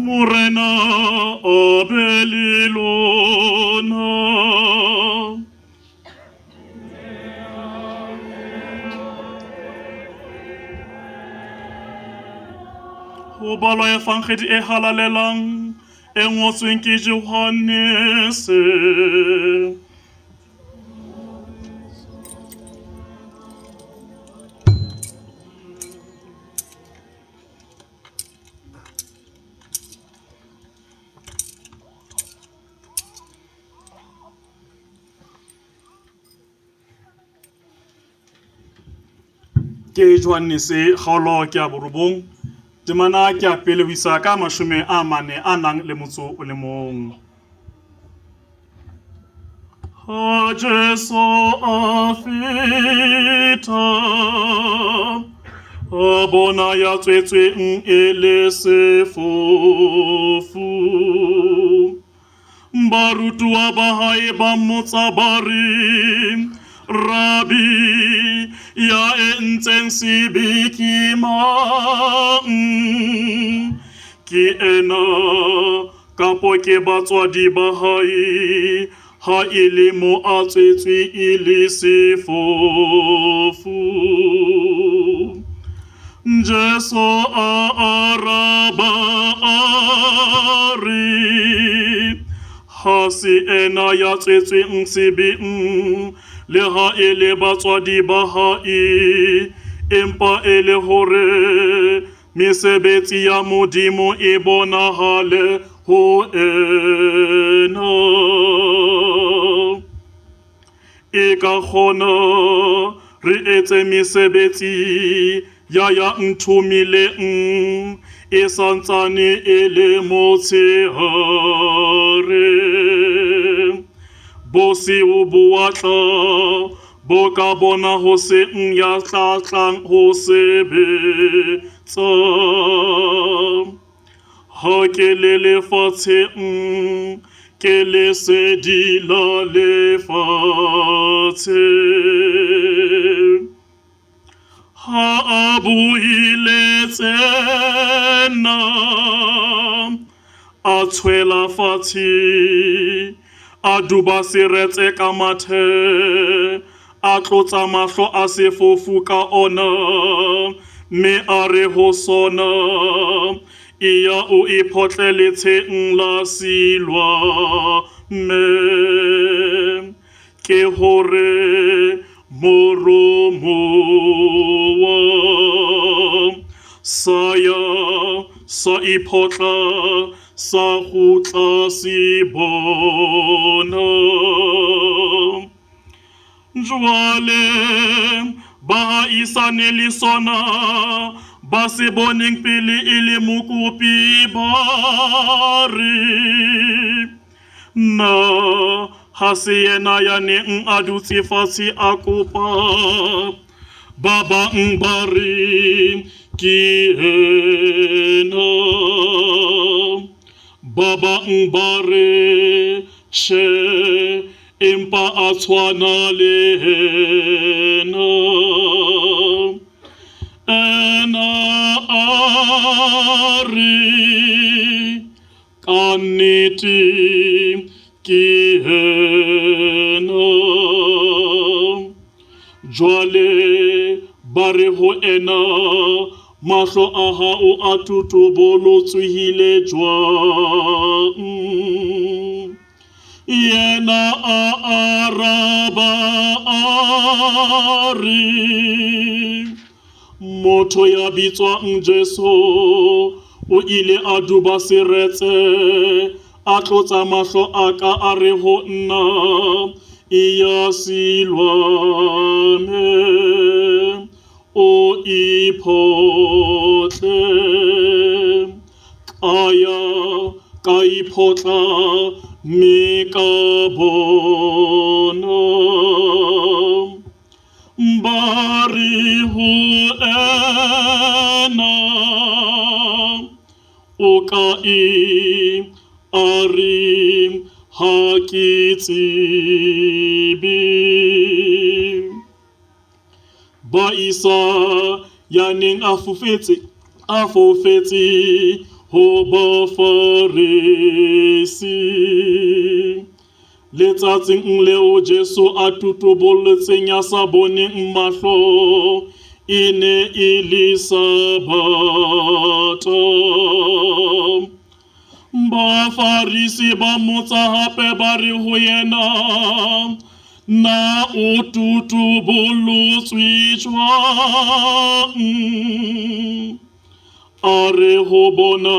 Morena a be le lona. Ho balwa Evangedi e halalelang e ngotsweng ke Johanese. Ke Johanese kgaolo ke ya borobong, temana ke ya pele ho isa ka 44 a nang le motso o le mong. Ha Jesu a feta, a bona ya tswetsweng e le sefofu. Barutuwa ba hae ba mmotsa ba re, Rabi, ya entseng sebe ke mang? Ke ena kapo ke batswadi ba hae, ha e le mo a tswetswe e le sefofu? Jesu a araba a re, ha se ena ya tswetsweng sebeng, le ha e le batswadi ba hae, empa e le hore mesebetsi ya Modimo e bonahale ho ena. E ka kgona re etse mesebetsi ya ya nthomileng e santsane e le motshehare. Bosiu bo a tla, bo ka bona ho seng ya tla tlang ho sebetsa. Ha ke le lefatsheng, ke lesedi la lefatshe. Ha a buile tsena, a tshwela fatshe, a duba seretse ka mathe, a tlotsa mahlo a sefofu ka ona, mme a re ho sona, eya o iphotle letsheng la Silwame. Ke hore moromuwa. Sa ya sa iphotla, sa kgutla se bona. Jwale baahisane le sona ba se boneng pele e le mokopi ba re, na ha se yena ya neng a dutse fatshe a kopa? Ba bang ba re, ke yena. Ba bang ba re, tjhe, empa a tshwana le yena. Ena a re, ka nnete ke yena. Jwale ba re ho ena, mahlo a hao a tutubolotswehile jwang? Yena a araba a re, motho ya bitswang Jesu o ile a duba seretse, a tlotsa mahlo a ka, a re ho nna, eya Silwame, o iphotle. Ka ya ka iphotla, mme ka bona. Ba re ho ena, o kae? A re, ha ke tsebe. Ba isa ya neng a fofetse ho Bafarisi. Letsatsing leo Jesu a tutubolletseng ya sa boneng mahlo, e ne e le Sabatha. Bafarisi ba motsa hape ba re ho yena, Na o tutubolotswe jwang? A re ho bona,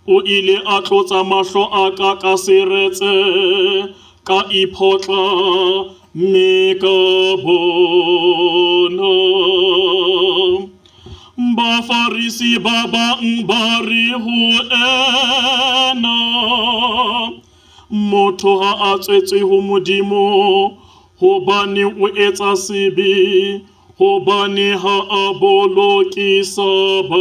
O ile a tlotsa mahlo a ka ka seretse, ka iphotla mme ka bona. Bafarisi ba bang ba re ho eena, Motho ha a tswetswe ho Modimo, hobane o etsa sebe, hobane ha a boloke Sabatha.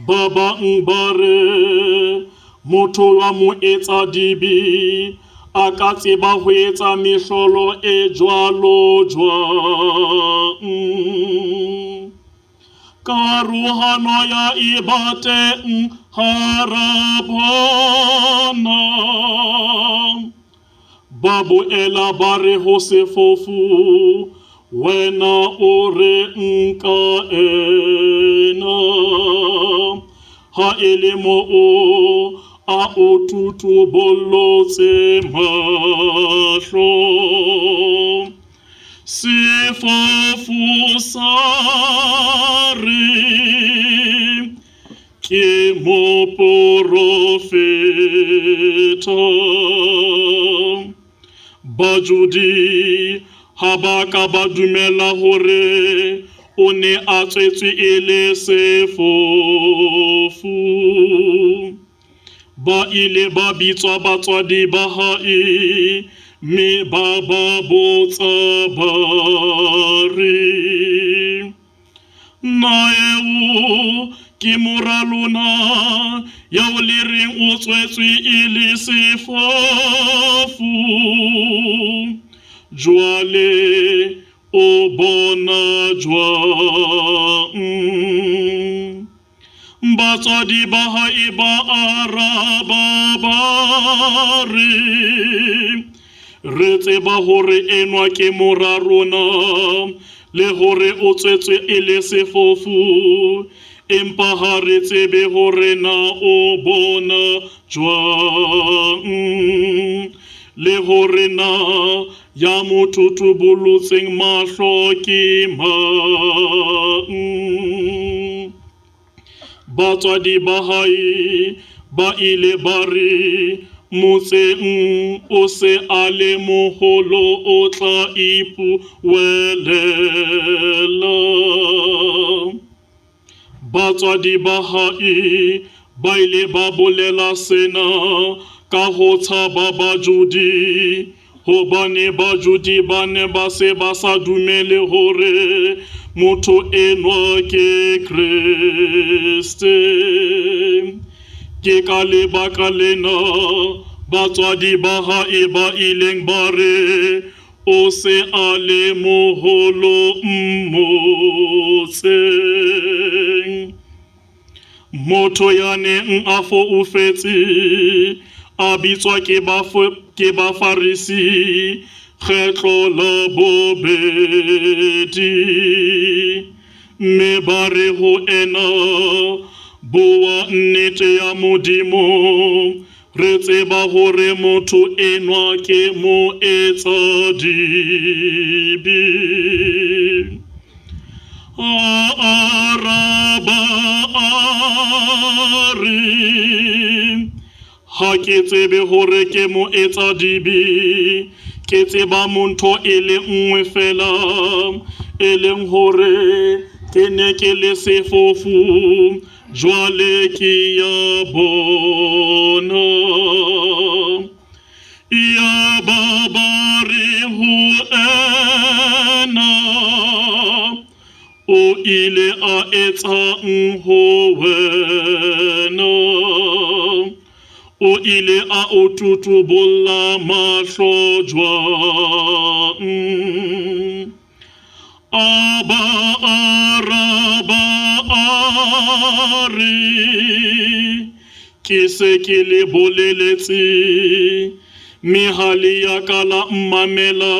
Ba bang ba re, Motho wa moetsadibe a ka tseba ho etsa mehlolo e jwalo jwang? Karohano ya eba teng hara bona. Ba boela ba re ho sefofu, Wena o reng ka ena? Ha e le moo a o tutubollotse mahlo. Sefofu sa re, Ke moporofeta. Bajudi ha ba ka ba dumela hore o ne a tswetswe e le sefofu. Ba ile ba bitswa batswadi ba hae mme ba ba botsa ba re, Na eo ke mora lona eo le reng o tswetswe e le sefofu? Jwale o bona jwang? Batswadi ba hae ba araba ba re, Re tseba hore enwa ke mora rona le hore o tswetswe e le sefofu, empa ha re tsebe hore na o bona jwang le hore na ya mo tutubolotseng mahlo ke mang. Batswadi ba hae ba ile ba re, Motseng o se a le moholo o tla ipuelela. Batswadi ba hae ba ile ba bolela sena ka ho tshaba Bajudi, hobane Bajudi ba ne ba se ba sa dumele hore motho enwa ke Kreste. Ke ka lebaka lena batswadi ba hae ba ileng ba re, O se a le moholo mmotseng. Motho ya neng a foufetse a bitswa ke ke Bafarisi kgetlo la bobedi, mme ba re ho ena, Bua nnete ya Modimo, re tseba hore motho enwa ke moetsadibe. A araba a re, Ha ke tsebe hore ke moetsadibe, ke tseba ntho e le nngwe feela, e leng hore ke ne ke le sefofu, jwale ke ya bona. Yaba ba re ho eena, O ile a etsang ho wena? O ile a o tutubolla mahlo jwang? A ba araba a re, Ke se ke le boleletse, mme ha le ya ka la mmamela.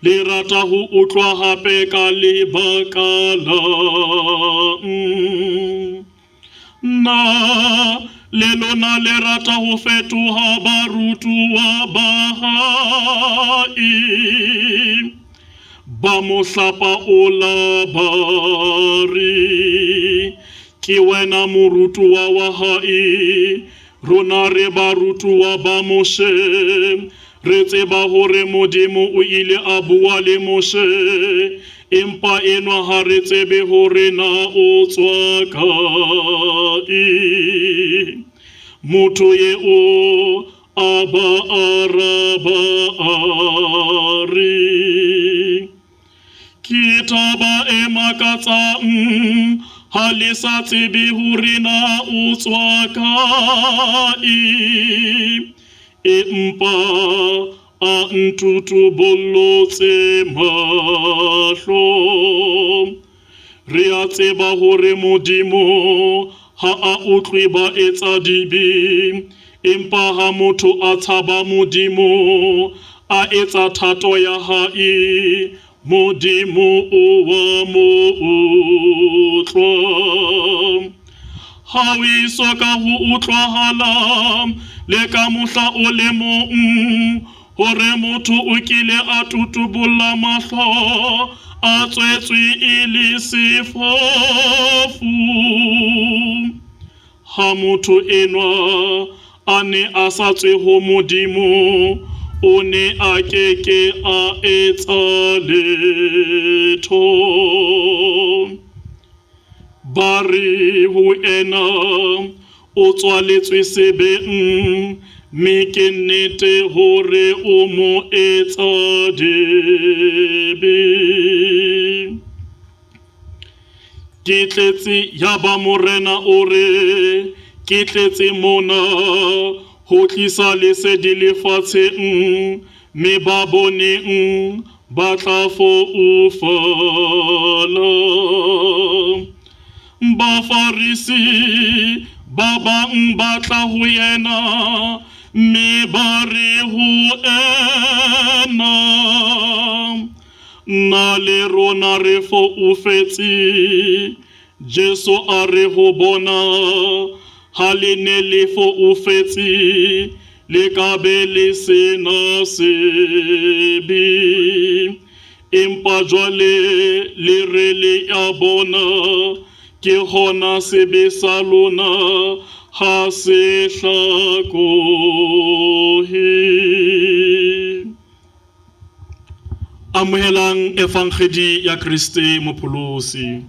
Le rata ho utlwa hape ka lebaka lang? Na le lona le rata ho fetoha barutuwa ba hae? Ba mo hlapaola ba re, Ke wena morutuwa wa hae, rona re barutuwa ba Moshe. Re tseba hore Modimo o ile a bua le Moshe, empa enwa ha re tsebe hore na o tswa kae. Motho eo a ba araba a re, Ke taba e makatsang ha le sa tsebe hore na o tswa kae, empa a ntutubollotse mahlo. Re a tseba hore Modimo ha a utlwe baetsadibe, empa ha motho a tshaba Modimo, a etsa thato ya hae, Modimo o wa mo utlwa. Ha o eso ka ho utlwahala le ka mohla o le mong hore motho o kile a tutubolla mahlo a tswetswe e le sefofu. Ha motho enwa a ne a sa tswe ho Modimo, o ne a ke ke a etsa letho. Ba re ho ena, O tswaletswe sebeng, mme ke nnete hore o moetsadibe. Ke tletse, yaba Morena o re, Ke tletse mona ho tlisa lesedi lefatsheng, mme ba boneng ba tla foufala. Bafarisi ba bang ba tla ho yena mme ba re ho ena, Na le rona re foufetse? Jesu a re ho bona, Ha le ne le foufetse, le ka be le se na sebe. Empa jwale le re le a bona, ke hona sebe sa lona ha se hlakohe. Amohelang Evangedi ya Kriste Mopholosi.